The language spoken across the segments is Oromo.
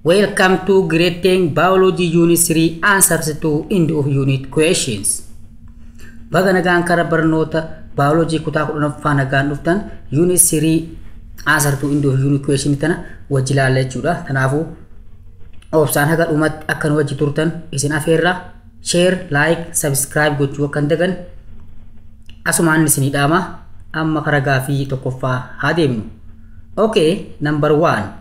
Welcome to Grade 10 Biology Unit 3 Answers to End of Unit Questions. Baga nagaan kara barnoota Biology kutaa 10ffaa nagaan dhuftan Unit 3 Answer to End of Unit Question tana wajji ilaalla jechuudha. Kanaafuu obsaan haga dhumatti akka nu wajji turtan isin afeerra share, like, subscribe gochuu akka hin dagan asumaan isinii dhaama. Amma kara gaafii tokkoffaa haa deemnu. Okay, number 1.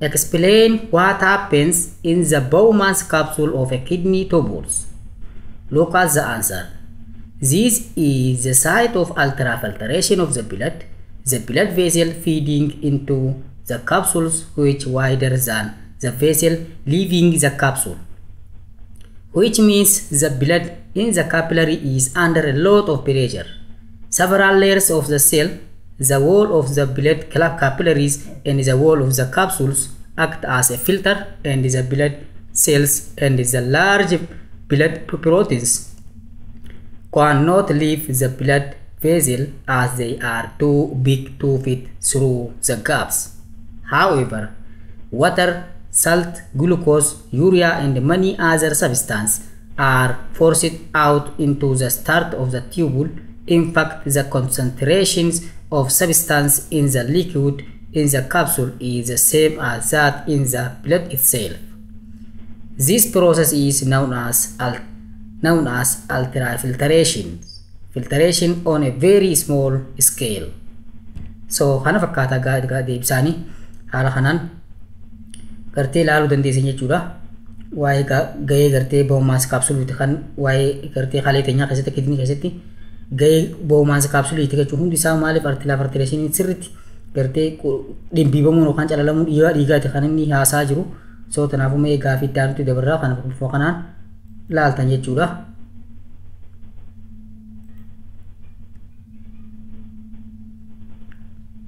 Explain what happens in the Bowman's capsule of a kidney tubules. Look at the answer. This is the site of ultrafiltration of the blood, the blood vessel feeding into the capsules, which wider than the vessel leaving the capsule, which means the blood in the capillary is under a lot of pressure. Several layers of the cell, the wall of the blood capillaries and the wall of the capsules act as a filter, and the blood cells and the large blood proteins cannot leave the blood vessel as they are too big to fit through the gaps. However, water, salt, glucose, urea, and many other substances are forced out into the start of the tubule. In fact, the concentrations of substance in the liquid in the capsule is the same as that in the blood itself. This process is known as ultrafiltration, filtration on a very small scale. So kana fakkaata deebisaanii haala kanaan gartee ilaaluu dandeessan jechuudha. Waa'ee gahee gartee Bowman's capsule kan waa'ee gartee kalee teenyaa keessatti kidney keessatti gahee Bowman's capsule jechuun hundi isaa maaliif ultrafiltration sirriitti gartee dhimbiibamuun yookaan calalamuun dhiigaati kan inni haasaa jiru. So kanaafuu mee gaafii itti aanutti dabarraa kana kanaan laaltan jechuudha.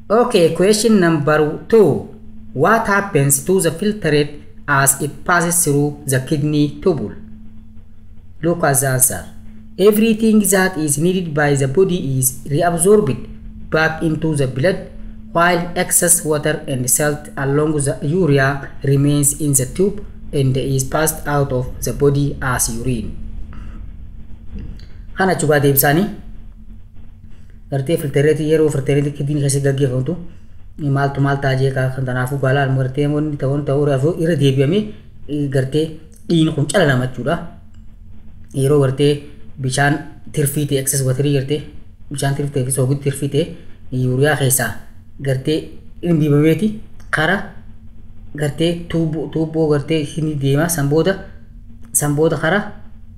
Okay, question number 2. What happens to the filtrate as it passes through the kidney tubule? Look at the answer. Everything that is needed by the body is reabsorbed back into the blood, while excess water and salt along the urea remains in the tube and is passed out of the body as urine. Kana cugaa deebisaanii gartee filtereetii yeroo filtereetii kidney keessa gaggeeffamtu maaltu maal ta'a jee kan kanaafuu gaalaan gartee wanni ta'uun ta'uu irra deebi'amee gartee dhiigni kun calalama jechuudha. Yeroo gartee bishaan tirfii ta'e excess waterii gartee bishaan tirfii ta'e fi soogiddi tirfii ta'e yuuriyaa keessaa gartee dhimbiibameeti kara gartee tuubboo gartee inni deema san booda kara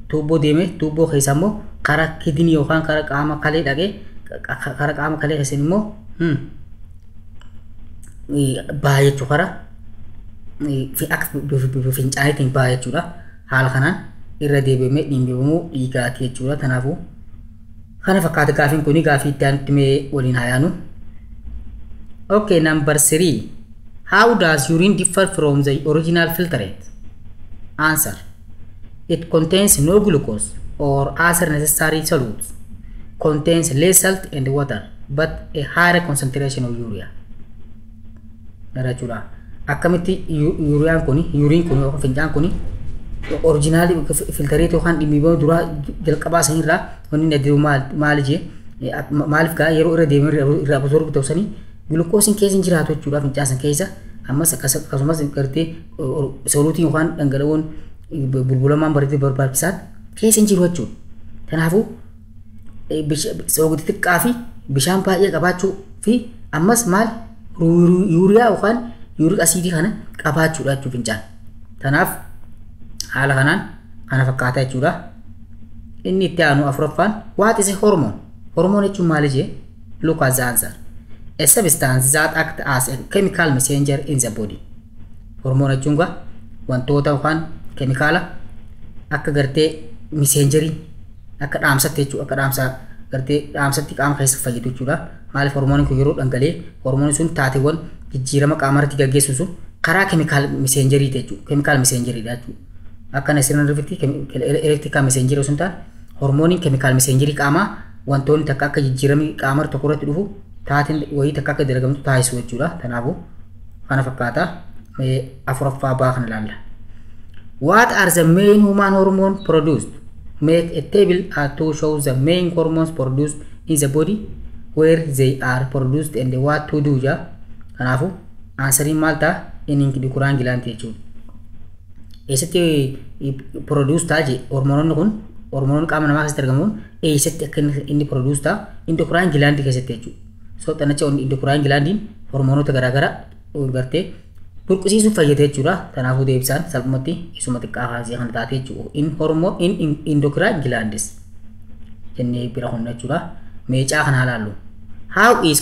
tuubboo deeme tuubboo keessa immoo kara kidney yookaan kara qaama kalee dhaqee kara qaama kalee keessa immoo baha jechuu kara akka fincaaniitiin baha jechuudha. Haala kanaan irra deebi'amee dhimbiibamuu dhiigaati jechuudha. Kanaafuu kana fakkaata gaafiin kuni gaafii itti aanutti mee waliin haa yaanu. Okay, number 3. How does urine differ from the original filtrate? Answer. It contains no glucose or other necessary solutes, contains less salt and water, but a higher concentration of urea. Jechuudha. Akkamitti ureaan kuni, urine kuni yookaan fincaan kuni original filtrate yookaan dhimbiibama duraa jalqabaa sanirraa wanni inni adda maali jee maaliif gaa yeroo irra deemee irraa absorb ta'u sanii glukoosiin keessa hin jiraatu jechuudha fincaan san keessa. Ammas akkasumas gartee soluutiin yookaan dhangala'oon bulbulamaan bareedee barbaachisaan keessa hin jiru jechuudha. Kanaafuu soogiddi xiqqaa fi bishaan baay'ee qabaachuu fi ammas maal yuuriyaa yookaan yuurik asiidii kana qabaachuudha jechuudha fincaan. Kanaaf haala kanaan kana fakkaata jechuudha. Inni itti aanu afuraffaan what is a hormone? Hormone jechuun maali jee? Look at the answer. A substance that acts as a chemical messenger in the body. Hormone jechuun gaa wantoota yookaan keemikaala akka gartee messengerii akka dhaamsatti jechuudha. Akka dhaamsa gartee dhaamsatti qaama keessa fayyadu jechuudha. Maaliif hormooniin kun yeroo dhangala'ee hormooniin sun taateewwan jijjiirama qaama irratti gaggeessu sun karaa keemikaal messengerii jechuudha. Keemikaal messengeriidha jechuudha. Akka sirna rifitti elektirikaal messengerii osoo hin taane hormooniin keemikaal messengerii qaamaa wantoonni takka akka jijjiiramni qaama tokko irratti dhufu taateen wayii takka akka dalagamtu taasisu jechuudha. Kanaafuu kana fakkaata. Mee afuraffaa baa kana ilaalla. What are the main human hormone produced? Make a table to show the main hormones produced in the body, where they are produced and what to do jaa. Kanaafuu answeriin maal ta'a? Inni endocrine gland jechuudha. Eessatti produce ta'a jee hormoononni kun, hormoononni qaama namaa keessatti argamuun eessatti akka inni produce ta'a? Endocrine gland keessatti jechuudha. So xannacha endocrine glandiin hormoonota garaagaraa gartee burqisiisuuf fayyada jechuudha. Kanaafuu deebisaan salphumatti isuma xiqqaa kaasee kana taate jechuudha. In hormone in endocrine glands jennee bira kunna jechuudha. Meecaa kana ilaallu. How is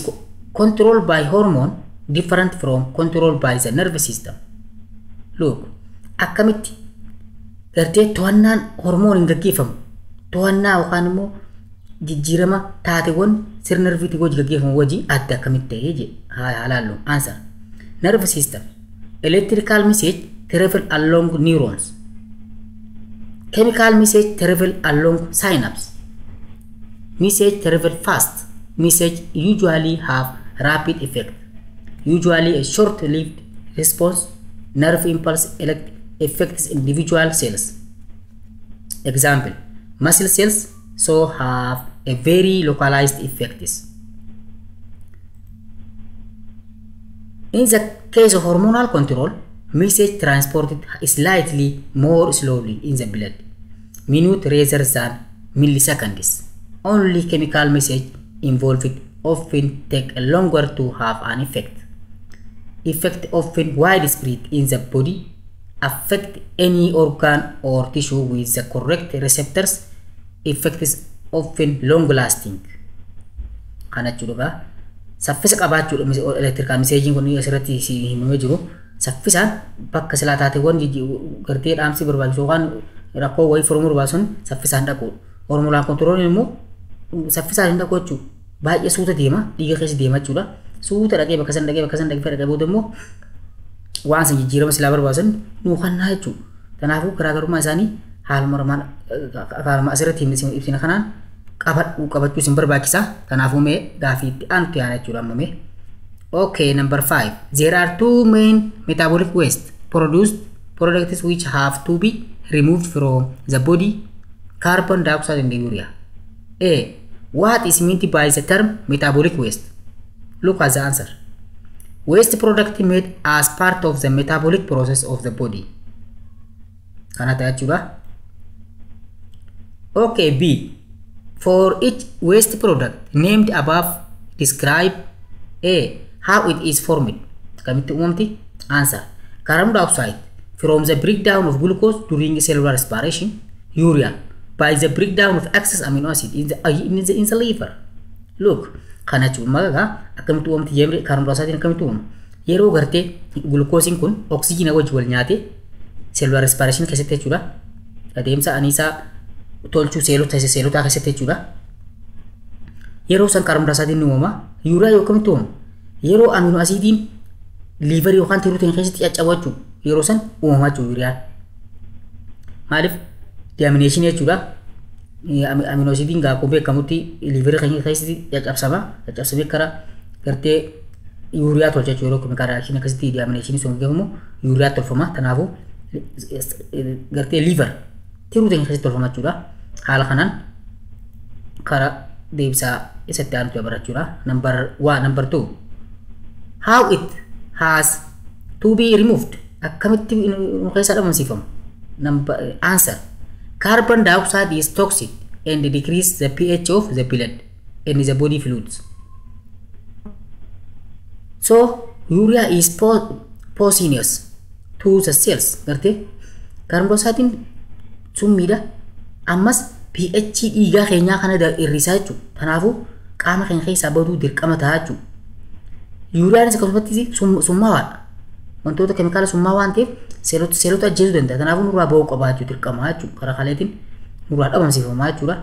control by hormone different from control by the nervous system? Look, akkamitti gartee to'annaan hormooniin gaggeeffamu, to'annaa yookaan immoo jijjiirama taateewwan sirna nerviitiin wajji gaggeeffamu wajji adda akkamitti ta'ee jedhe haa ilaallu. Answer. Nervous system. Electrical message travel along neurons. Chemical message travel along synapse. Message travel fast. Message usually have rapid effect. Usually a short-lived response. Nerve impulse affects individual cells. Example, muscle cells so have a very localized effects. In the case of hormonal control, message transported slightly more slowly in the blood, minute rather than milliseconds. Only chemical message involved often take longer to have an effect. Effect often widespread in the body, affect any organ or tissue with the correct receptors. Effect is often long lasting. Kana jechuudha. Saffisa qabaachuudha electrical messaging kun asirratti himamee jiru. Saffisaan bakka silaa taateewwan gartee dhaamsi barbaachisu yookaan rakkoo wayii furuu barbaachisu saffisaan dhaquudha. Hormonal controliin immoo saffisaan hin dhaqu jechuudha. Baay'ee suuta deema, dhiiga keessa deema jechuudha. Suuta dhaqee bakka san dhaqee bakka san dhaqee dhaqee booda immoo waan san jijjiirama silaa barbaachisan nuu kennaa jechuudha. Kanaafuu garaagarummaa isaanii haaluma asirratti ibsina kanaan qabachuu isin barbaachisa. Kanaafuu mee gaafii itti aanutti yaana jechuudha amma mee. Okay, number 5. There are two main metabolic waste produced products which have to be removed from the body: carbon dioxide and urea. A. What is meant by the term metabolic waste? Look at the answer. Waste product made as part of the metabolic process of the body. Kana ta'a jechuudha. Okay, B. For each waste product named above, describe A. How it is formed. Akkamitti uumamti? Answer. Carbon dioxide from the breakdown of glucose during cellular respiration. Urea by the breakdown of excess amino acid in the liver. Look, kana jechuun maqaa akkamitti uumamti jemre carbon dioxide akkamitti uumamu? Yeroo gartee glukoosiin kun oksijiina wajji wal nyaate cellular respiration keessatti jechuudha. Adeemsa aniisaa tolchuu seelotaa keessatti jechuudha. Yeroo san carbon dioxide ni uumama. Urea yoo akkamitti uumamu? Yeroo amino acidiin liverii yookaan tiruu keessatti caccabu jechuudha. Yeroo san uumama jechuudha ureaan. Maaliif? Deamination jechuudha. Amino acidiin akkuma beekamutti liverii keenya keessatti caccabsama. Caccabsamee karaa gartee urea tolcha jechuudha. Yeroo chemical reaction akkasitti deamination sun gaggeeffamu urea tolfama. Kanaafuu gartee liver tiruu keenya keessatti tolfama jechuudha. Haala kanaan karaa deebisaa isatti aanutti barachuudha. Number 1, number 2. How it has to be removed? Akkamitti nu keessaa dhabamsiifamu? Number answer. Carbon dioxide is toxic and decrease the pH of the blood and the body fluids. So urea is poisonous to the cells. Gartee carbon dioxide summiidha. Ammas pH dhiigaa keenyaa kana hir'isaa jechuudha. Kanaafuu qaama keenya keessaa baduu dirqama ta'a jechuudha. Ureaanis akkasumatti summaa'aadha. Wantoota keemikaala summaa waan ta'eef seelota ajjeesuu danda'a. Kanaafuu nurraa ba'uu qaba jechuudha, dirqama jechuudha. Karaa kaleetiin nurraa dhabamsiifamaa jechuudha.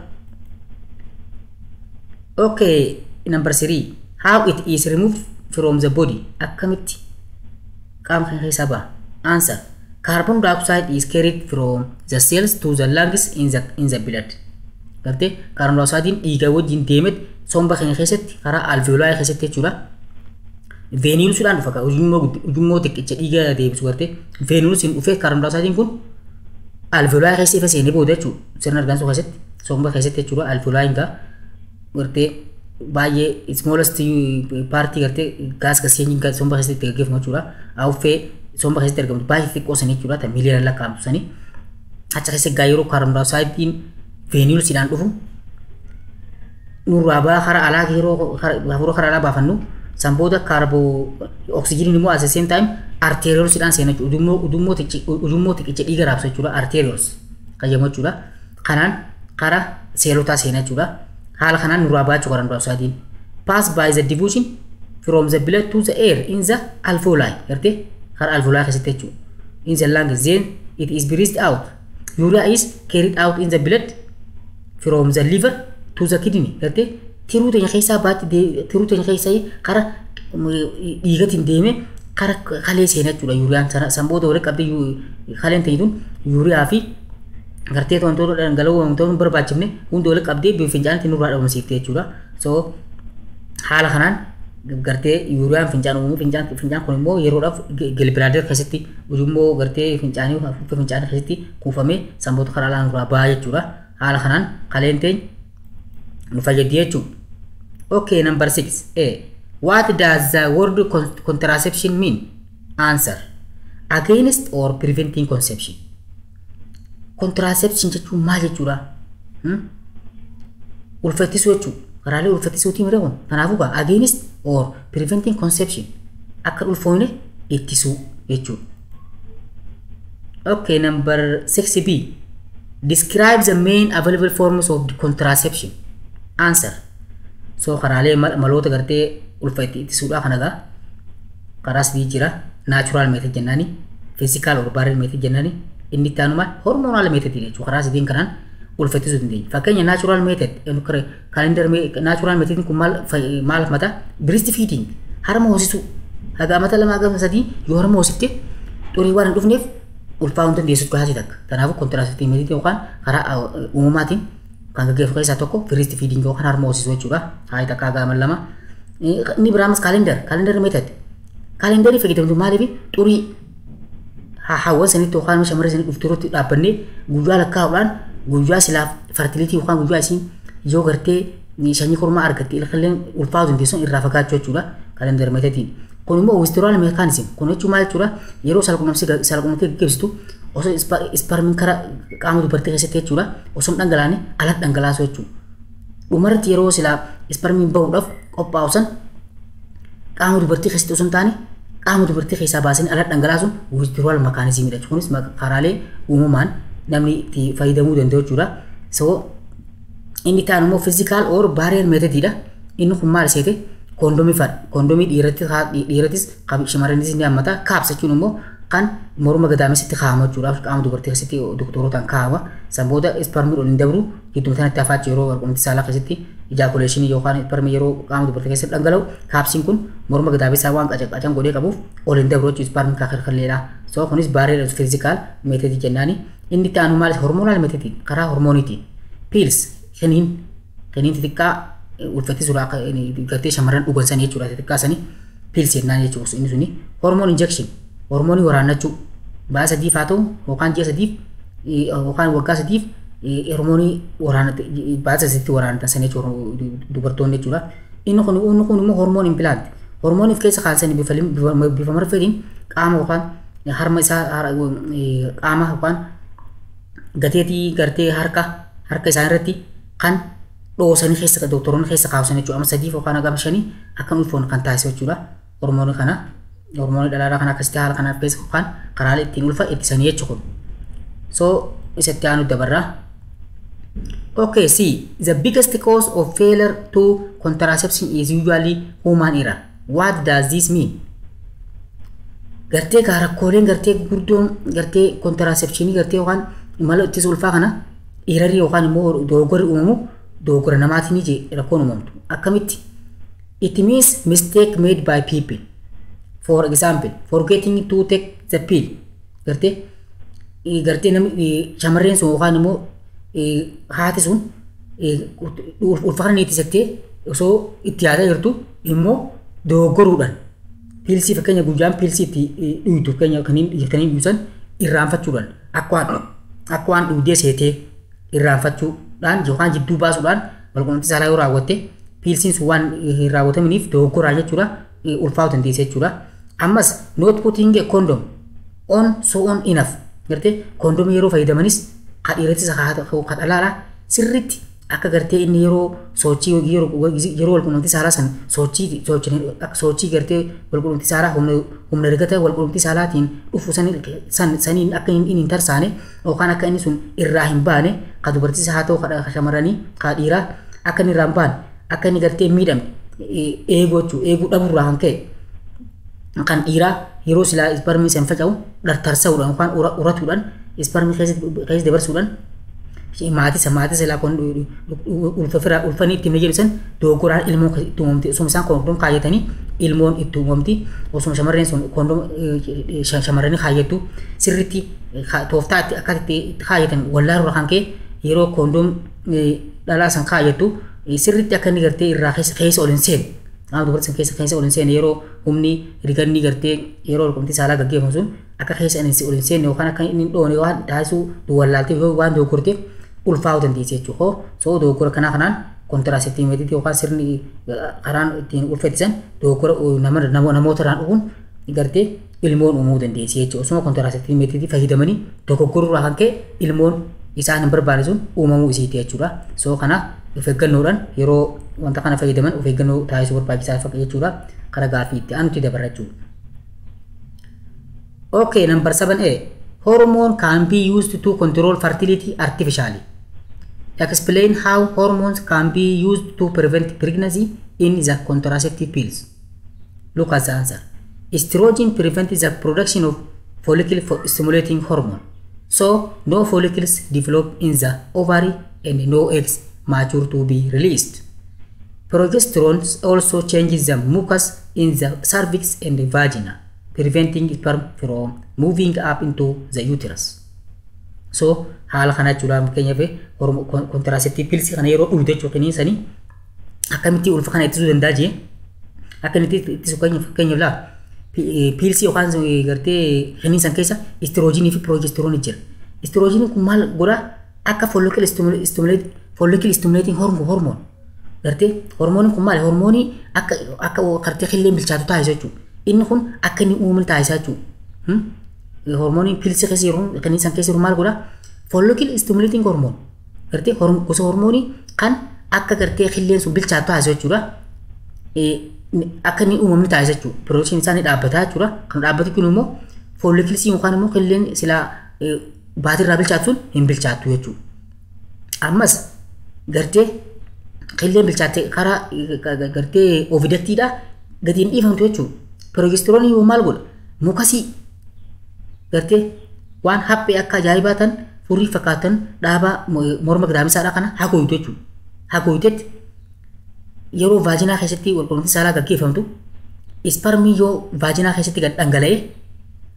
Okay, number 3. How it is removed from the body? Akkamitti qaama keenya keessaa ba'a? Answer. Carbon dioxide is carried from the cells to the lungs in the blood. Gartee carbon dioxide dhiiga wajjin deemet somba keenya keessatti karaa alveoli keessatti jechuudha. Venulesuudhaan dhufa ujummoo xiqqicha dhiiga deebisu gartee venulesiin dhufee carbon dioxideiin kun alveoli keessa ifa seenee booda jechuudha. Sirna argansuu keessatti somba keessatti jechuudha. Alveoliin gaa gartee baay'ee smallest partii gartee gas gaseenya somba keessatti gaggeeffamu jechuudha. Afuuffee somba keessatti argamtu baay'ee xiqqoo sanii jechuudha. Ta miiliyoona lakkaa'amtu sanii. Achi keessa gaa yeroo carbon dioxideiin venulesiidhaan dhufu nurraa baa karaa alaa yeroo hafuura karaa alaa baafannu san booda kaarboo oksijiniin immoo at the same time arteriolesiidhaan seena jechuudha. Ujummoo xiqqicha dhiiga raabsa jechuudha. Arterioles qayyama jechuudha. Kanaan karaa seelotaa seena jechuudha. Haala kanaan nurraa baachuu carbon dioxideiin. Pass by the diffusion from the blood to the air in the alveoli. Gartee karaa alveoli keessatti jechuudha. In the lung, then it is breathed out. Urea is carried out in the blood from the liver to the kidney. Gartee tiruu teenya keessaa baatti tiruu teenya keessaa karaa dhiigatiin deemee karaa kalee seena jechuudha. Ureaan sana san booda walitti qabdee kaleen teenya tun urea fi gartee wantoota dhangala'oo wantoota hin barbaachifne hunda walitti qabdee fincaanitti nurraa dhabamsiifte jechuudha. So haala kanaan gartee ureaan fincaan uumamu fincaan kun immoo yeroodhaaf gallbladder keessatti ujummoo gartee fincaanii afuuffee fincaanii keessatti kuufamee sanboota karaa alaa nurraa baha jechuudha. Haala kanaan kaleen teenya nu fayyaddi jechuudha. Okay, number 6. A. What does the word contraception mean? Answer. Against or preventing conception. Contraception jechuun maal jechuudha? Ulfattisuu jechuudha. Karaalee ulfattisuutiin mire kun. Kanaafuu gaa against or preventing conception akka ulfoofne ittisuu jechuudha. Okay, number 6B. Describe the main available forms of contraception. Answer. So karaalee maloota gartee ulfa itti ittisuudha kana gaa karaa sadii jira. Natural method jennaani, physical or barrier method jennaani, inni itti aanu maal hormonal method jechuudha. Karaa sadiin kanaan ulfa ittisuu dandeenya. Fakkeenya natural method calendar natural method kun maal maal mata breast feeding harma hoosisuu haga amata 2 haga 3 yoo harma hoosifte xurii waan hin dhufneef ulfaa'uu hin dandeessu gaasii takka. Kanaafuu contraceptive method yookaan karaa uumamaatiin kan gaggeeffamu keessaa tokko breast feeding yookaan harma hoosisuu jechuudha. Haati takka haga amata 2. Inni biraamas calendar method. Calendarii fayyadamtu maaliif xurii hawwan sanitti yookaan shamarra sanitti dhuftu irratti dhaabbannee guyyaa lakkaa'uudhaan guyyaa silaaf fertility yookaan guyyaa isiin yoo gartee sanyii kormaa argatte ilkalleen ulfaatu dandeessuun irraa fagaachuu jechuudha calendar methodiin. Kun immoo withdrawal mechanism kun jechuun maal jechuudha yeroo saalqunnamtii gaggeessitu osoo spermiin karaa qaama dubartii keessatti jechuudha osoo hin dhangalaane alatti dhangalaasuu jechuudha. Dhumarratti yeroo silaa spermiin bahuudhaaf qophaa'u san qaama dubartii keessatti osoo hin taane qaama dubartii keessaa baasanii alatti dhangalaasuun withdrawal mechanism dha. Kunis karaalee uumamaan namni itti fayyadamuu danda'u jechuudha. So inni taan immoo physical or barrier method dha. Inni kun maal seete koondomii fa'a. Koondomii dhiirattis shamarranis ni hammata. Cups jechuun immoo kan morma gadaamessatti kaa'amu jechuudha. Qaama dubartii keessatti doktorootaan kaa'ama. San booda spermiin ol hin dabru gidduu sanatti hafaachi yeroo walqunnamtii saalaa keessatti ejaculationii yookaan spermii yeroo qaama dubartii keessatti dhangala'u cupsiin kun morma gadaamessaa waan qacan godhee qabuuf ol hin dabru jechuudha spermiin kakalleedha. So kunis barrier physical method jennaani. Inni itti aanu maal hormonal method karaa hormooniitiin. Pills kiniin xixiqqaa ulfattisuudha gartee shamarran dhugan sanii jechuudha xixiqqaa sanii pills jennaan jechuudha inni suni hormone injection hormoonii waraannachuu ba'a 3 haa ta'u yookaan ji'a 3 yookaan waggaa 3 hormoonii waraannate ba'a 3tti waraannatan sanii jechuudha dubartoonni jechuudha. Inni kun immoo hormone implant hormooniif keessa kaasanii bifa marfeetiin qaama yookaan harma isaa qaama yookaan gateetii gartee harka isaan irratti kan dhoosanii keessa doktoroonni keessa kaawwasan jechuudha. Amma 3 yookaan hagam 5 akkan ulfoon kan taasisu jechuudha. Hormoonii kana hormoonii dhalaalaa kana akkasitti haala kanaaf keessa yookaan karaalee ittiin ulfa ittisanii jechuudha. So isatti aanu dabarraa. Okay, see, the biggest cause of failure to contraception is usually human error. What does this mean? Gartee gaa rakkooleen gartee gurguddoon gartee contraceptionii gartee yookaan mala ittisa ulfaa kana errorii yookaan immoo dogoggorri uumamu dogoggora namaatiin je rakkoon uumamtu. Akkamitti? It means mistake made by people. For example, forgetting to take the pill. Gartee namni shamarreen sun yookaan immoo haati sun ulfa kana ni ittisattee osoo itti yaadaa jirtu immoo dogoggoruudhaan Pillsii fakkeenya guyyaan pillsii itti dhuydu fakkeenya kaniin dhuysan irraanfachuudhaan akka waan dhugdee seetee irraanfachuudhaan yookaan jidduu baasuudhaan walqunnamtii saalaa yoo raawwatte pillsiin sun waan hin raawwataminiif dogoggoraa jechuudha ulfaa'uu dandeessa jechuudha. Ammas not putting a condom on soon enough gartee kondomii yeroo fayyadamanis ka dhiirattis ka dhalaadha sirriitti akka gartee inni yeroo sochii yeroo walqunnamtii saalaa san sochii sochii gartee walqunnamtii saalaa humna rigata walqunnamtii saalaatiin dhufu saniin akka inni hin tarsaane yookaan akka inni sun irraa hin baane ka dubartiis haa ta'u ka shamarranii ka dhiiraa akka inni irraa hin baane akka inni gartee miidhamne eeguu jechuu eeguu dhabuurraa kan ka'e kan dhiiraa yeroo silaa isparmii san faca'u tarsa'uudhaan yookaan uratuudhaan isparmii keessa dabarsuudhaan maatii silaa kun ulfanii ittiin jedhu san dogoggoraan ilmoon itti uumamti osuma isaan koondom kaayyatanii ilmoon itti uumamti osuma shamarreen sun koondom shamarranii kaayyattu sirriitti tooftaa akka itti kaayyatan wallaaluurra kan ka'e yeroo koondom dhalaa san kaayyattu sirriitti akka inni gartee irraa keessa ol hin seene qaama dubartii san keessa ol hin seene yeroo humni riganni gartee yeroo walqunnamtii saalaa gaggeeffamu sun akka keessa inni ol hin seenne yookaan akka inni hin dhoone waan taasisuu wallaalteef yoo waan dogoggorteef ulfaa'uu dandeessi jechuudha. So dogoggora kanaa kanaan contraceptive methodii yookaan sirni karaan ittiin ulfeessisan dogoggora namoota irraan dhufuun gartee ilmoon uumuu dandeessi jechuudha. Osuma contraceptive methodii fayyadamanii dogoggoruu irraa kan ka'e ilmoon isaan hin barbaanne sun uumamuu isiiti jechuudha. So kanaaf of eeggannoodhaan yeroo wanta kana fayyadaman of eeggannoo taasisuu barbaachisaa jechuudha. Karaa gaaffii itti aanutti dabarra jechuudha. Okay, number 7A. Hormone can be used to control fertility artificially. Explain how hormones can be used to prevent pregnancy in the contraceptive pills. Look at the answer. Estrogen prevents the production of follicle stimulating hormone. So, no follicles develop in the ovary and no eggs mature to be released. Progesterone also changes the mucus in the cervix and the vagina, preventing sperm from moving up into the uterus. So, haala kana jechuudha fakkeenyaaf contraceptive pills kana yeroo dhugdu jechuudha kiniinsanii akkamitti ulfa kana ittisuu danda'a jee akkamitti ittisuu fakkeenyaaf laa pillsii yookaan gartee kiniinsan keessa estrogenii fi progesteronii jira. Estrogeniin kun maal godhaa akka follicle stimulating hormone gartee hormooniin kun maali hormoonii akka gartee killeen bilchaatu taasisa jechuudha. Inni kun akka inni uumamni taasisa jechuudha. Hormooniin pillsii keessa jiru kiniinsan keessa jiru maal godhaa follicle stimulating hormone gartee gosa hormoonii kan akka gartee killeen sun bilchaatu taasisa jechuudha. Akka inni uumamni taasisa jechuudha. Production isaa ni dhaabbata jechuudha. Kan dhaabbatu kun immoo folliclesii yookaan immoo killeen silaa baatirraa bilchaatu sun hin bilchaattu jechuudha. Ammas gartee killeen bilchaatte karaa gartee oviductiidha gadi hin dhiifamtu jechuudha. Progesteronii yoo maal godha? Mucusii gartee waan haphee akka ajaa'ibaa tan furrii fakkaatan dhaabaa morma gadaamisaadha kana haguugdu jechuudha. Haguugdetti yeroo vaginaa keessatti walqunnamtii saalaa gaggeeffamtu isparmii yoo vaginaa keessatti gad dhangala'ee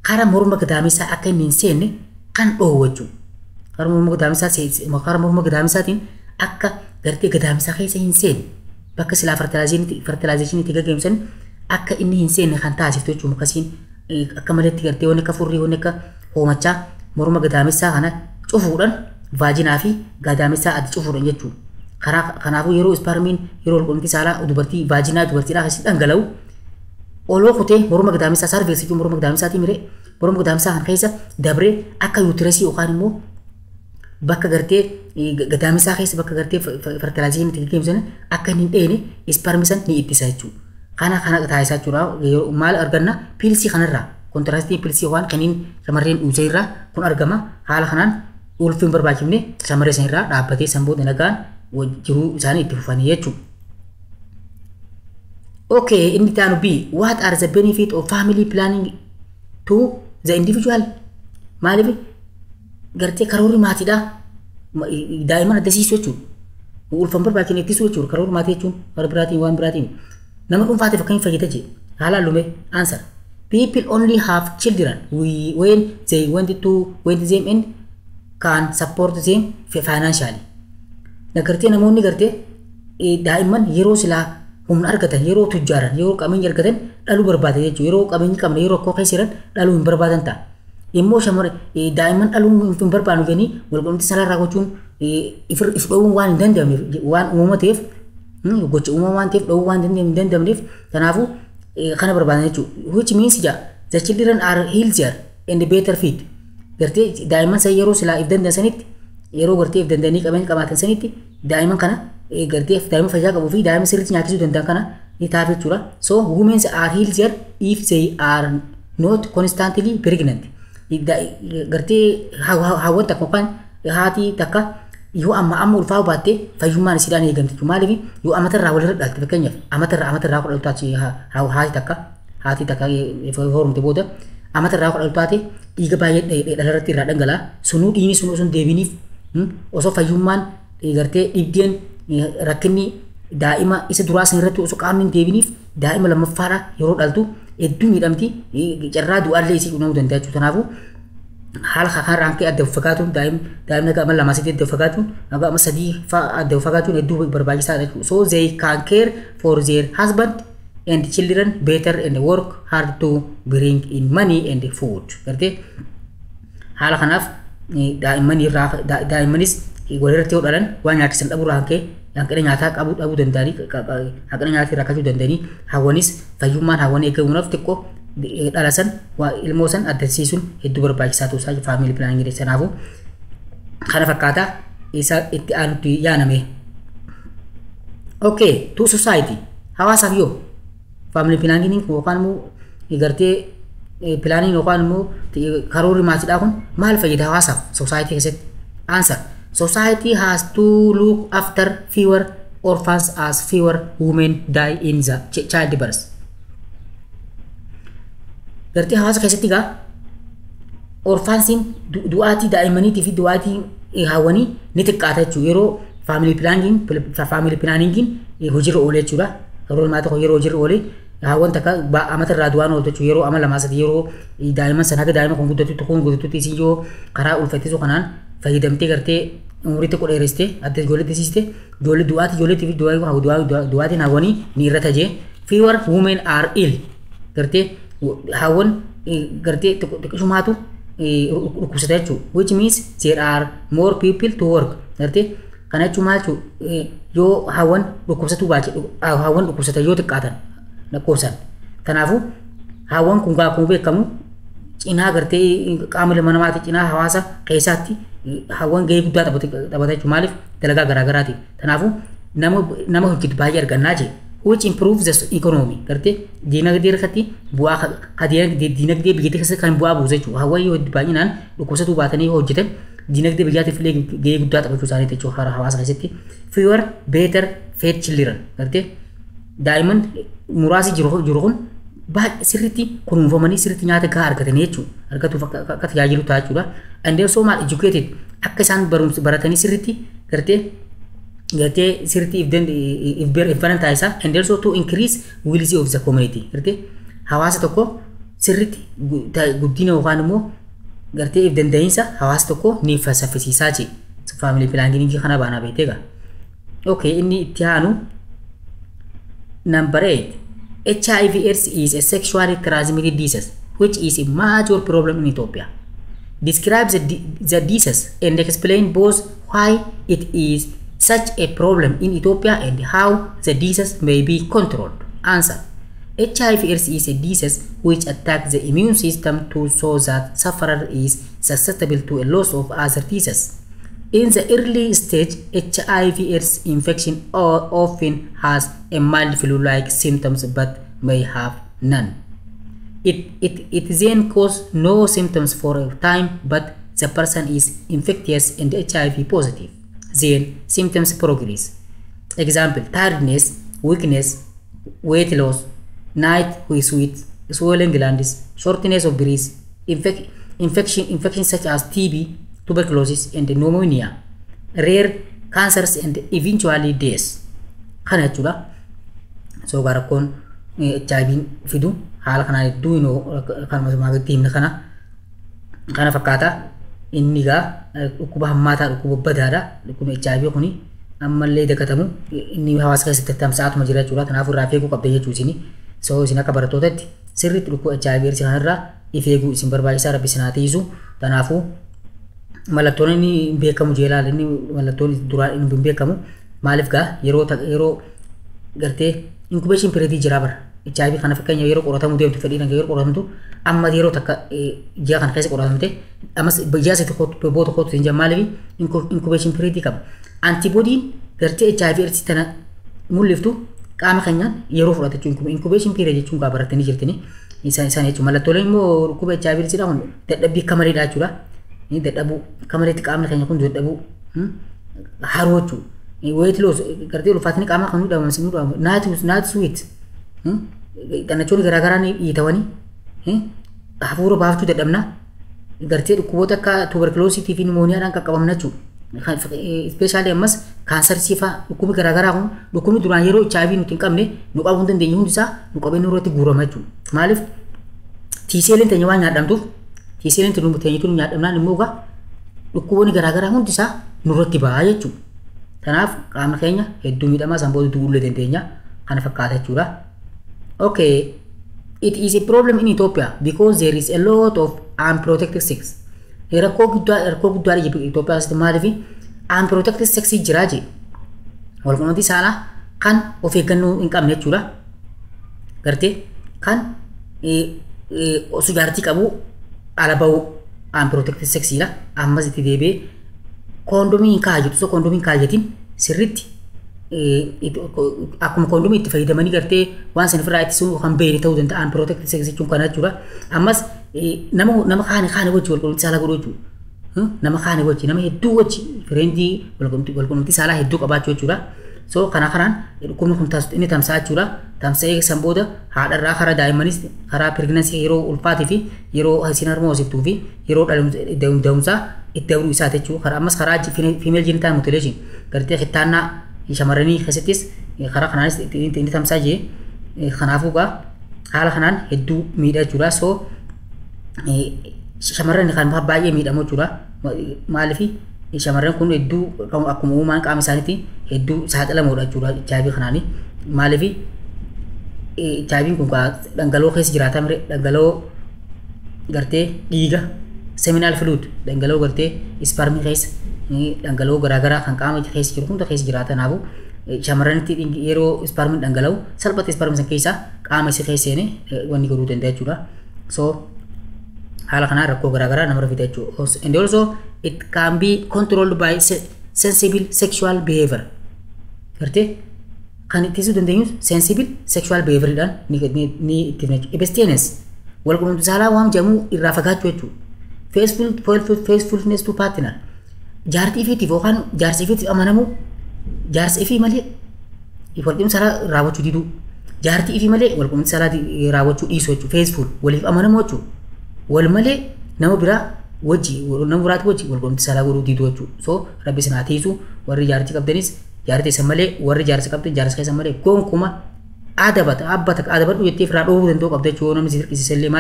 karaa morma gadaamisaa akka inni hin seenne kan dhoowwu jechuudha. Karaa morma gadaamisaatiin akka gartee gadaamisaa keessa hin seenne bakka silaa fertilizationiitti itti gaggeessan akka inni hin seenne kan taasiftu jechuudha. Mucusiin akka maletti gartee wanni akka furrii wanni akka hoomachaa morma gadaamisaa kana cufuudhaan vaginaa fi gadaamisaa adda cufuudhaan jechuudha. Karaa kanaafuu yeroo isparmiin yeroo walqunnamtii saalaa dubartii vaginaa dubartiidhaa keessatti dhangala'u oloo kutee morma gadaamisaa cervixii fi morma gadaamisaatiin miree morma gadaamisaa kan keessa dabree akka uterusii yookaan immoo bakka gartee gadaamisaa keessa bakka gartee fertilizationii itti gaggeessan akka hin dheene isparmii san ni ittisa jechuudha. Kana taasisaa jechuudha. Maal arganna pillsii kanarraa contraceptive pillsii yookaan kaniin shamarreen dhuusee irraa kun argama. Haala kanaan ulfi hin barbaachifne shamarree san irraa dhaabbatee san booda nagaan jiruu isaanii itti fufanii jechuudha. Okay, inni itti aanu B. What are the benefit of family planning to the individual? Maaliif gartee karoorri maatiidha daa'imman addasiisu jechuudha. Ulfa hin barbaachifne ittisuu jechuudha. Karoorri maatii jechuun karaa biraatiin waan biraatiin nama dhuunfaatiif akkamiin fayyada jee haala lume answer. People only have children when they want to want them and can support them financially. Gartee namoonni gartee daa'imman yeroo silaa humna argatan, yeroo tujjaaran, yeroo qabeenya argatan dhaluu barbaadan jechuudha. Yeroo qabeenya qabne, yeroo rakkoo keessa jiran dhaluu hin barbaadan ta'a. Immoo shamarran daa'imman dhaluu hin barbaadnu jedhanii walqunnamtii saalaa raawwachuun if dhoowwuun waan hin danda'amneef, waan uumama ta'eef, gocha uumama waan ta'eef dhoowwuu waan hin danda'amneef, kanaafuu kana barbaadan jechuudha. Which means ja the children are healthier and better fit. Gartee daa'imman san yeroo silaa if danda'an sanitti, yeroo gartee if danda'anii qabeenya qabaatan sanitti, daa'imman kana gartee daa'ima fayyaa qabuu fi daa'ima sirriitti nyaachisuu danda'an kana ni taaf jechuudha. So women are healthier if they are not constantly pregnant. Gartee hawwan takka yookaan haati takka yoo amma amma ulfaa'uu baatte fayyummaan isiidhaan eegamti jechuudha. Maaliif? Yoo amatarraa walirra dhalte, fakkeenyaaf amatarraa kudha taate, haati takka horumte booda amatarraa kudha taate, dhiiga baay'ee dhalarratti irraa dhangala'a. Sunuu dhiigni sun osoo hin deebiniif, osoo fayyummaan gartee dhibdeen rakkinni daa'ima isa duraa san irratti osoo qaamni hin deebiniif daa'ima lammaffaadha yeroo dhaltu hedduu miidhamti, carraa du'aallee isii qunnamuu danda'a jechuudha. Kanaafuu haala kanarraan ka'e adda fagaatuun, daa'imni akka amma lamaa sadii adda fagaatuun, akka amma sadii fa'a adda fagaatuun hedduu barbaachisaadha jechuudha. So they can care for their husband and children better and work hard to bring in money and food. Gartee haala kanaaf daa'imman irraa daa'immanis walirratti yoo dhalan waan nyaachisan dhabuu irraa ka'e hanqina nyaataa qabu dhabuu danda'anii, hanqina nyaataa rakkachuu danda'anii, hawwanis fayyummaan hawwan eegamuudhaaf xiqqoo dhala san ilmoo san addasiisuun hedduu barbaachisaa ta'uu isaa family planning. Sanaafuu kana fakkaataa isa itti aanutti yaaname. Okay, to society, hawaasaaf yoo family planning yookaan immoo gartee planning yookaan immoo karoorri maatiidhaa kun maal fayyada hawaasaaf, society keessatti? Answer. Society has to look after fewer orphans as fewer women die in the childbirth. Gartee hawaasa keessatti gaa orphansiin, du'aatii daa'immaniitii fi du'aatii hawwanii ni xiqqaata jechuudha yeroo family planningiin hojiirra oole jechuudha. Karoorri maatii tokko yeroo hojiirra oole hawwan takka amata irraa du'aan ooltu jechuudha. Yeroo ama lamaa sadii, yeroo daa'imman sana haga daa'ima kun guddatutti isin yoo karaa ulfattisuu kanaan fayyadamtee gartee umurii xiqqoo dheeressite adda ijoollee disiiste, ijoollee du'aatii ijoolleetii fi du'aatiin hawwanii ni irra tajee. Fewer women are ill, gartee hawwan gartee xiqqishumaatu dhukkubsata jechuudha. Which means there are more people to work. Gartee kana jechuun maal jechuudha? Yoo hawwan dhukkubsatuu baate, hawwan dhukkubsatan yoo xiqqaatan lakkoofsan. Kanaafuu hawwan kun akkuma beekamu cinaa gartee qaama ilma namaati, cinaa hawaasa keessaatti hawwan gahee guddaa taphata jechuudha. Maaliif? Dalagaa garaagaraatiif. Kanaafuu nama hojjetu baay'ee argannaa jee. Which improves the economy. Gartee diinagdee irratti bu'aa, diinagdee biyyattii keessatti kan bu'aa buusa jechuudha. Hawwan yoo baay'inaan dhukkubsatuu baatanii hojjetan diinagdee biyyaatiif illee gahee guddaa taphachuu isaanii jechuudha hawaasa keessatti. Fewer better fed children. Gartee daa'imman muraasi jiru kun baay'ee sirriitti kunuunfamanii sirriitti nyaata gahaa argatanii jechuudha. Argatuuf akka tajaajilu ta'a jechuudha. And also maal, educated, akka isaan barumsa baratanii sirriitti gartee sirriitti if baran taasisa. And also to increase wealth of the community. Gartee hawaasa tokko sirriitti guddina yookaan immoo gartee if danda'iinsa hawaasa tokko ni saffisiisaa jee. Family planning kana baanaa beektee gaa. Okay, inni itti aanu number 8. HIV AIDS is a sexually transmitted disease which is a major problem in Ethiopia. Describe the disease and explain both why it is such a problem in Ethiopia and how the disease may be controlled. Answer. HIV AIDS is a disease which attacks the immune system to so that sufferer is susceptible to a lot of other diseases. In the early stage, HIV AIDS infection often has a mild flu-like symptoms but may have none. It then causes no symptoms for a time, but the person is infectious and HIV positive. Then symptoms progress. Example, tiredness, weakness, weight loss, night sweat, swollen glands, shortness of breath, infection such as TB, tuberculosis, and pneumonia, rare cancers, and eventually death. Kana jechuudha. So rakkoon HIV fidu haala kanaan hedduu kanuma gaditti himne kana fakkaata. Inni egaa dhukkuba hammaataa, dhukkuba badaadha. Dhukkubni HIV kuni Ammallee dagatamu inni hawaasa keessatti tamsa'atuma jira jechuudha. Kanaafuu irraa eeguu qabda jechuu isini. So isin akka barattootatti sirriitti dhukkuba HIV AIDS kanarraa if eeguu isin barbaachisaa rabbi isin haa tiisu. Kanaafuu mallattoon inni hin beekamu jeelaal inni mallattoon duraa inni hin beekamu maaliif gaa yeroo gartee incubation period jira bara. HIV kana fakkeenya yeroo qoratamuu deemtu fedhiin yeroo qoratamtu amma yeroo takka ji'a kana keessa qoratamte ammas ji'a sadii booda kootu hin maaliif incubation period qaba. Antibodiin gartee HIV AIDS tana mul'iftu qaama keenyaan yeroo fudhata jechuun incubation period jechuun gaa barattanii jirtini. Isaan jechuun mallattooleen immoo dhukkuba HIV AIDS dha kun dadhabbii akka maleedha jechuudha. Inni dadhabuu akka maleetti qaamni keenya kun dadhabuu haroo jechuudha. Weight loss gartee ulfaatinni qaamaa kan nu dhabamu naati sweet qannachoonni garaagaraa ni dhiitawanii hafuura baafachuu dadhabna gartee dhukkuboota akka tuberkuloosiitii fi nimooniyaadhaan qaqqabamna jechuudha. Especially ammas kaansarii fa'aa dhukkubni garaagaraa kun dhukkubni duraan yeroo HIV nuti hin qabne nu qabuu hin dandeenye hundi isaa nu qabee nurratti guurama jechuudha. Maaliif T celliin teenya waan nyaadhamtuuf T celliin teenya tun nyaadhamnaan immoo egaa dhukkuboonni garaagaraa hundi isaa nurratti ba'a jechuudha. Kanaaf qaamni keenya hedduu miidhamaa san booda du'uu illee dandeenya kana fakkaata jechuudha. Okay, it is a problem in Ethiopia because there is a lot of unprotected sex. Rakkoo guddaa Itoophiyaa keessatti maaliif unprotected sex jira jee walqunnamtii saalaa kan of eeggannoo hin qabne jechuudha. Gartee kan osoo jaartii qabu ala ba'u unprotected sexiidha. Ammas itti deebi'ee koondomii hin kaayatu osoo koondomii hin kaayatin sirriitti akkuma koondomii itti fayyadamanii gartee waan sana ofirraa ittisuu kan beekne ta'uu danda'a unprotected sex jechuun kana jechuudha. Ammas nama kaane wajji walqunnamtii saalaa godhuu jechuudha. Nama kaane wajji nama hedduu wajji friendii walqunnamtii saalaa hedduu qabaachuu jechuudha. So kana kanaan dhukkubni kun inni tamsa'a jechuudha. Tamsa'ee san booda haadharraa karaa daa'immanis karaa pregnancy yeroo ulfaatii fi yeroo isiin harma hoosiftuu fi yeroo da'umsaa itti dabruu isaati jechuudha. Karaa ammas karaa female genital mutilation gartee kittaannaa shamarranii keessattis karaa kanaanis inni tamsa'a jee kanaafuu gaa haala kanaan hedduu miidha jechuudha. So shamarran kan baay'ee miidhamu jechuudha. Maaliif shamarran kun hedduu akkuma uumaan qaama isaaniitti hedduu saaxilamoodha jechuudha HIV kanaani. Maaliif HIV'n kun dhangala'oo keessa jiraata mire dhangala'oo gartee dhiiga seminal fluid dhangala'oo gartee isparmii keessa dhangala'oo garaagaraa kan qaama keessa jiru hunda keessa jiraata. Kanaafuu shamarranitti yeroo isparmiin dhangala'u salphatti isparmii san keessaa qaama isii keessa seenee wanni godhuu danda'a jechuudha. So haala kanaan rakkoo garaagaraa namarra fida jechuudha. And also it can be controlled by sensible sexual behavior. Gartee kan ittisuu dandeenyus sensible sexual behavior'dhaan ni ittifna jechuudha. Abstinence walqunnamtii saalaa waan jedhamu irraa fagaachuu jechuudha. Faithfulness to partner jaartii ifiitiif yookaan jaarsa ifiitiif amanamuu jaarsa ifii malee walqunnamtii saalaa raawwachuu diduu jaartii ifii malee walqunnamtii saalaa raawwachuu dhiisuu jechuudha. Faithful waliif amanamuu jechuudha. Wal malee nama biraa wajji nama biraati wajji walqunnamtii saalaa godhuu diduu jechuudha. So rabbi isin haa tiisu warri jaartii qabdanis jaartii isa malee warri jaarsa qabdan jaarsa keessa malee gonkuma adabata abbata adabadhu jettee ofirraa dhoowwuu danda'u qabda jechuudha. Namni si dirqisiisa illee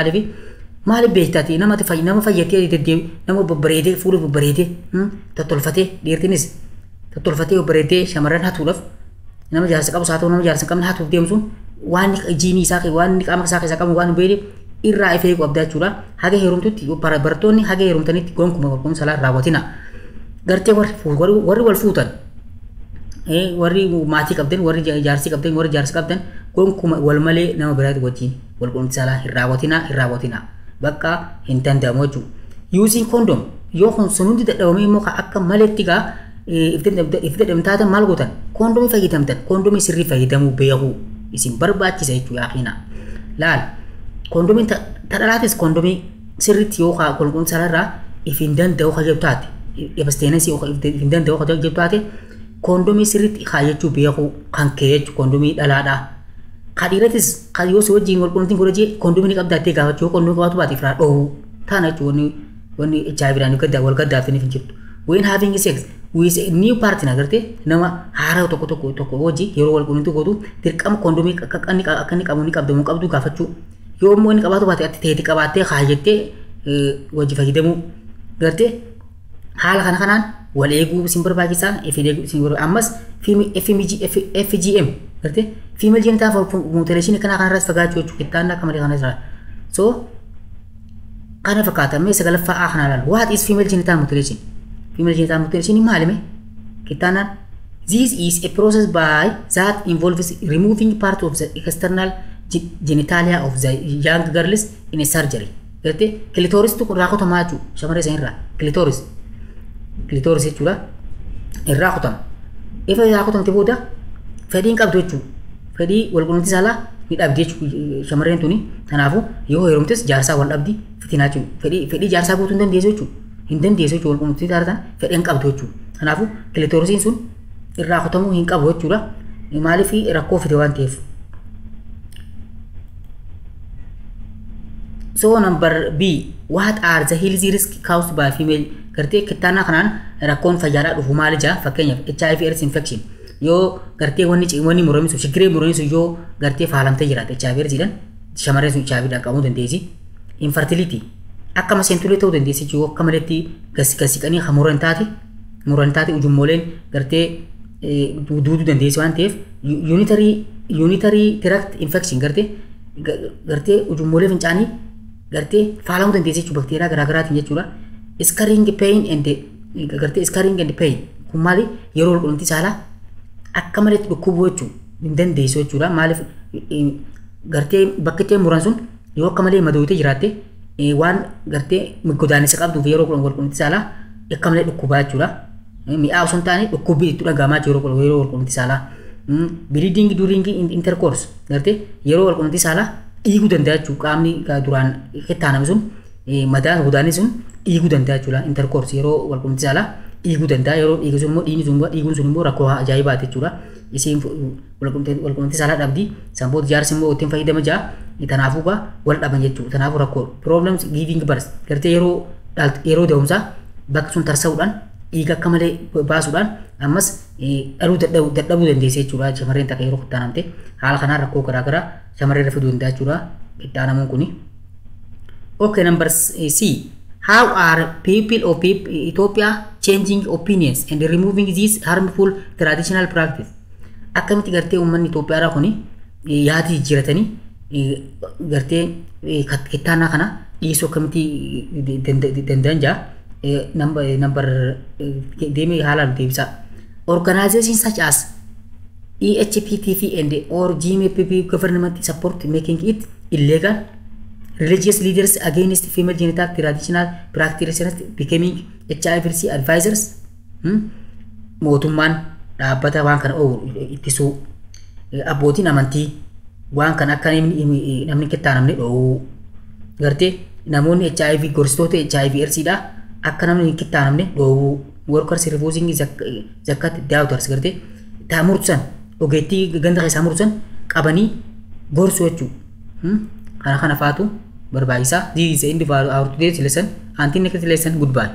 maaliif beektaati nama nama fayyatee deddeebi nama babbareedee fuula babbareedee tottolfatee dhiirtinis tottolfatee babbareedee shamarran hatuudhaaf nama jaarsa qabus haa ta'u nama jaarsa hin qabne hatuuf deemsuun waan jiinii isaa waan qaama isaa keessaa qabu waan hin beekneef irraa ifee qabda jechuudha. Haga heerumtutti barattoonni haga heerumtanitti gonkuma walqunnamtii saalaa raawwatina. Gartee warri wal fuutan warri maatii qabdan warri jaarsii qabdan warri jaarsa qabdan gonkuma wal malee nama biraati wajjin walqunnamtii saalaa hin raawwatina hin raawwatina bakka hin danda'amu jechuudha. Using condom yoo kun sun hundi dadhabamee immoo akka maletti gaa if dadhabamtaatan maal gootan koondomii fayyadamtan koondomii sirrii fayyadamuu beekuu isin barbaachisa jechuudha yaaqiina. Laal koondomiin tadhalaatis koondomii sirriitti yoo walqunnamtii saalaa irraa if hin danda'u ka jedhu taate abstinence if hin danda'u ka jedhu taate koondomii sirriitti kaayyachuu beekuu kan kee jechuudha koondomii dhalaadhaa. Ka dhiiratis kan yoo si wajjin walqunnamtiin godha jee koondomii ni qabdaattee gaafachuu yoo koondomii qabaatu baate ofirraa dhoowwuu taana jechuudha wanni wanni HIV dhaan wal gaddaaftaniif hin jirtu. When having sex with a new partner gartee nama haaraa tokko tokko tokko wajji yeroo walqunnamtii gootu dirqama koondomii akka inni qabu ni qabdamu qabdu gaafachuu yoo immoo inni qabaatu baate ati teeti qabaattee kaayyattee wajji fayyadamuu gartee haala kana kanaan wal eeguu isin barbaachisaa if eeguu isin barbaachisa ammas FMG FGM gartee female genital mutilation kana kanarraas fagaachuu jechuudha kittaannaa akka malee kana irraa. So kana fakkaata mee sagalaffaa A kana ilaalu. What is female genital mutilation? Female genital mutilation maali mee? Kittaannaan this is a process by that involves removing part of the external genitalia of the young girls in a surgery. Gartee clitoris tu irraa kutamaa jechuudha shamarree sanirraa clitoris clitoris jechuudha irraa kutama. Ifa irraa kutamte booda fedhii hin qabdu jechuudha. Fedhii walqunnamtii saalaa ni dhabdi jechuudha shamarreen tuni. Kanaafuu yoo heerumtes jaarsaa wal dhabdi fitinaa jechuudha. Fedhii jaarsaa guutuu hin dandeessu jechuudha. Hin dandeessu jechuudha walqunnamtii saalaa tana fedhii hin qabdu jechuudha. Kanaafuu clitorisiin sun irraa kutamuu hin qabu jechuudha. Maaliif rakkoo fide waan ta'eef. So number B, what are the health risk caused by female gartee kittaannaa kanaan rakkoon fayyaadhaa dhufu maali jaa fakkeenyaaf HIV AIDS infection yoo gartee wanni muramisu shigiree muramisu yoo gartee faalamtee jiraate HIV AIDS jedhan shamarreen sun HIV dhaan qabamuu dandeessi. Infertility akka maseentulee ta'uu dandeessi yoo akka maletti gasiqanii kan muran taate ujummooleen gartee duuduu dandeessi waan ta'eef unitary tract infection gartee ujummoolee fincaanii gartee faalamuu dandeessi jechuudha bakteeriyaa garaagaraatiin jechuudha. Scarring pain and gartee scarring and pain kun maali yeroo walqunnamtii saalaa akka maletti dhukkubuu jechuudha hin dandeessu jechuudha. Maaliif gartee bakki itti muran sun yoo akka malee madooyitee jiraatte waan gartee godaannisa qabduuf yeroo walqunnamtii saalaa akka malee dhukkubaa jechuudha. Mi'aa osoo hin taane dhukkubbii itti dhagahamaa jiru yeroo walqunnamtii saalaa. Bleeding during intercourse gartee yeroo walqunnamtii saalaa dhiiguu danda'a jechuudha. Qaamni duraan kittaaname sun madaan godaanni sun dhiiguu danda'a jechuudha. Intercourse yeroo walqunnamtii saalaa dhiiguu danda'a. Yeroo dhiigu sun immoo dhiigni sun dhiiguun sun immoo rakkoo ajaa'ibaati jechuudha. Isiin walqunnamtii saalaa dhabdi. San booda jaarsi immoo ittiin fayyadama jaa. Kanaafuu wal dhaban jechuudha. Kanaafuu rakkoo problems giving birth gartee yeroo da'umsaa bakka sun tarsa'uudhaan dhiiga akka malee baasuudhaan ammas dhaluu dadhabuu dandeessi jechuudha. Shamarreen takka yeroo kittaanamte haala kanaan rakkoo garaagaraa shamarree irra fiduu danda'a jechuudha. Kittaanamuun kuni. Okay, number C. How are people of Ethiopia changing opinions and removing these harmful traditional practice? Akkamitti gartee uummanni Itoophiyaadhaa kuni yaada jijjiiratanii gartee kittaannaa kana dhiisuu akkamitti danda'an jaa number deemee haalaan deebisaa. Organizations such as EHPTF and or GMPP government support making it illegal. Religious leaders against female genital traditional practitioners becoming HIV advisors. Mootummaan dhaabbata waan kana ittisuu abbootiin amantii waan kana akka namni kittaanamne dhoowwuu gartee namoonni HIV gorsitoota HIV AIDSidha akka namni hin kittaanamne dhoowwuu workers refusing zakat doubters gartee taa mursan ogeettii ganda keessaa mursan qabanii gorsuu jechuudha. Kana faatu barbaachisaa. This is the end of our today's lesson. Until next lesson, goodbye.